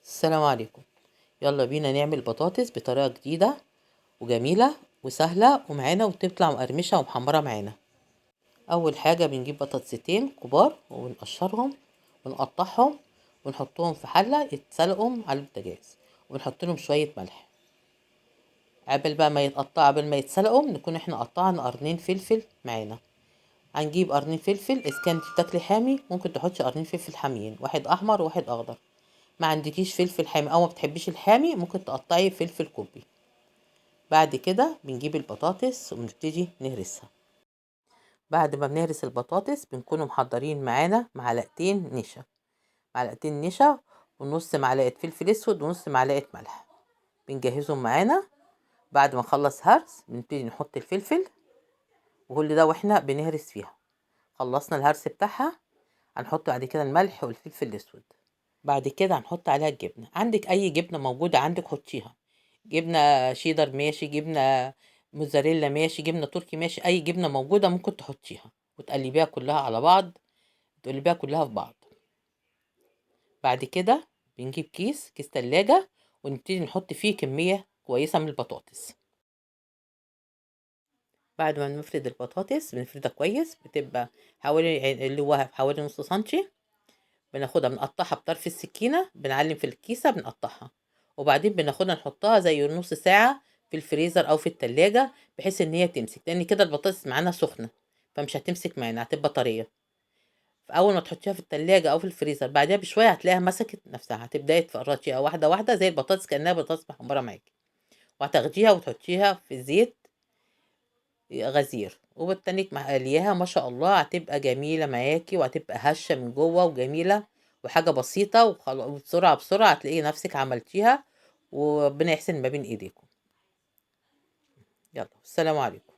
السلام عليكم. يلا بينا نعمل بطاطس بطريقة جديدة وجميلة وسهلة ومعانا، وتطلع مقرمشة ومحمرة معانا. أول حاجة بنجيب بطاطستين كبار ونقشرهم ونقطعهم ونحطهم في حلة يتسلقوا على البوتاجاز، ونحط لهم شوية ملح. قبل بقى ما يتقطع، قبل ما يتسلقوا نكون احنا قطعنا قرنين فلفل معانا. هنجيب قرنين فلفل، اذا كنت بتاكلي حامي ممكن تحطي قرنين فلفل حاميين، واحد احمر وواحد اخضر. ما عندكيش فلفل حامي او ما بتحبيش الحامي ممكن تقطعي فلفل كوبي. بعد كده بنجيب البطاطس وبنبتدي نهرسها. بعد ما بنهرس البطاطس بنكون محضرين معانا معلقتين نشا، معلقتين نشا ونص معلقة فلفل اسود ونص معلقة ملح، بنجهزهم معانا. بعد ما نخلص هرس بنبتدي نحط الفلفل، وكل ده واحنا بنهرس فيها. خلصنا الهرس بتاعها هنحط بعد كده الملح والفلفل الاسود. بعد كده هنحط عليها الجبنة. عندك اي جبنة موجودة عندك حطيها، جبنة شيدر ماشي، جبنة موتزاريلا ماشي، جبنة تركي ماشي، اي جبنة موجودة ممكن تحطيها وتقلبيها كلها على بعض، تقلبيها كلها في بعض. بعد كده بنجيب كيس تلاجة ونبتدي نحط فيه كمية كويسة من البطاطس. بعد ما نفرد البطاطس بنفردها كويس، بتبقى حوالي اللي هو حوالي نص سنتي. بناخدها بنقطعها بطرف السكينة، بنعلم في الكيسة بنقطعها، وبعدين بناخدها نحطها زي نص ساعة في الفريزر أو في التلاجة بحيث إن هي تمسك، لأن كده البطاطس معانا سخنة فمش هتمسك معانا، هتبقى طرية. فأول ما تحطيها في التلاجة أو في الفريزر بعدها بشوية هتلاقيها مسكت نفسها، هتبدأي تفرطيها واحدة واحدة زي البطاطس كأنها بطاطس محمرة معاكي، وهتاخديها وتحطيها في زيت غزير وبتنك مقلياها ما شاء الله، هتبقى جميلة معاكي وهتبقى هشة من جوه وجميلة وحاجة بسيطة وبسرعة بسرعة هتلاقي نفسك عملتيها، وربنا يحسن ما بين ايديكم. يلا السلام عليكم.